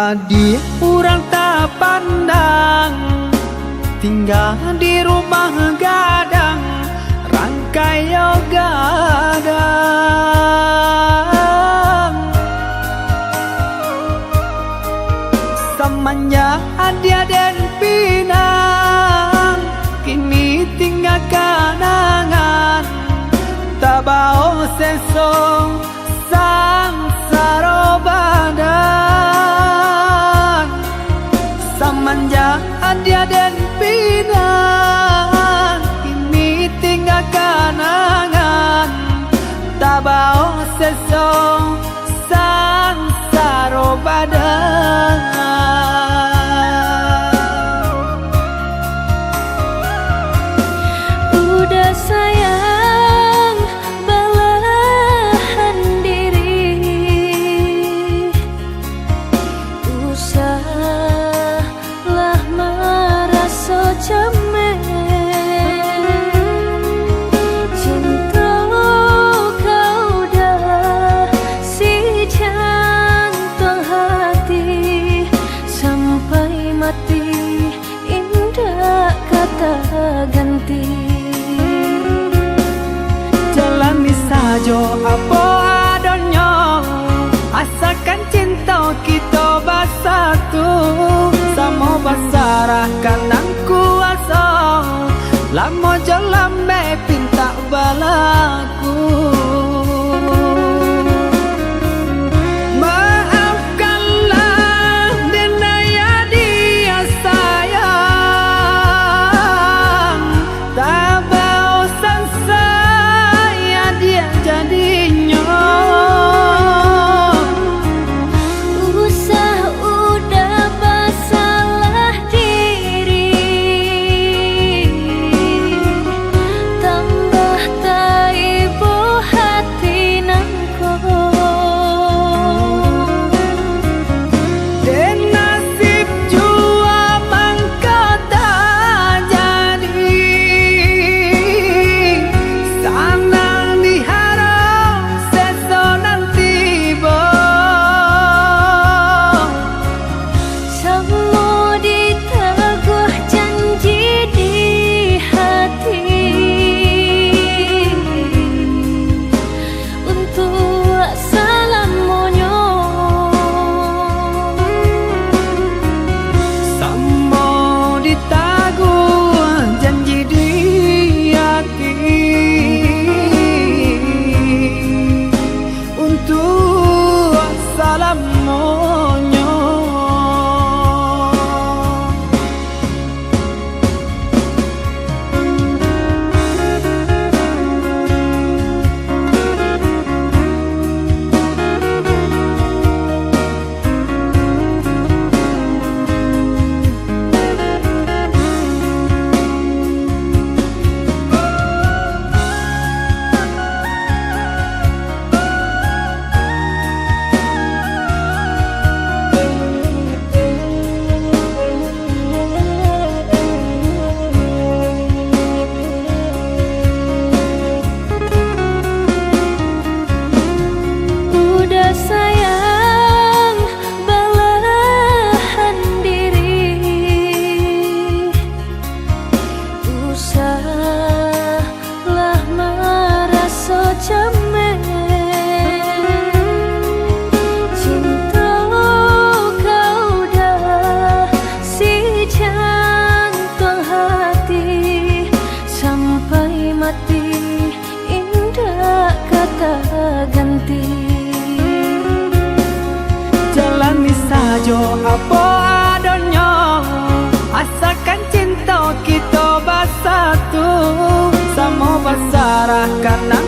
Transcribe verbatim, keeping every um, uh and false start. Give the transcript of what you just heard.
Adiak urang tapandang, tingga di rumah gadang, rangkai yo gadang. Samanjak adiak den pinang, kini tingga kanangan, tabao seso sansaro badan. Samanjak adiak den pinang, kini tingga kanangan, tabao seso sansaro badan. Udah sayang balahan diri, usah lah maraso cemen. Cinto kau dah si jantuang hati, sampai mati indak ka taganti. Jalani sajo apo adonyo, asakan cinto kito basatu, samo basarahkan nan kuaso, lamo jo lambek pintak balaku. Maafkanlah den ayah dia sayang, tabao sansai adiak jadinyo. Usah udah basalah diri, tambah taibo hati nangko. Den nasib jua mangko tajadi, sanang di harok seso nan tibo. Samo ditaguah janji di hati, untuak salamonyo. Samo ditaguah janji di hati, untuak salamonyo. Udah sayang balahan diri, usah lah maraso cemen. Cinto kau dah si jantuang hati, sampai mati indak ka taganti. Jalani sajo apo adonyo, asakan cinto kito basatu, samo basarahkan nan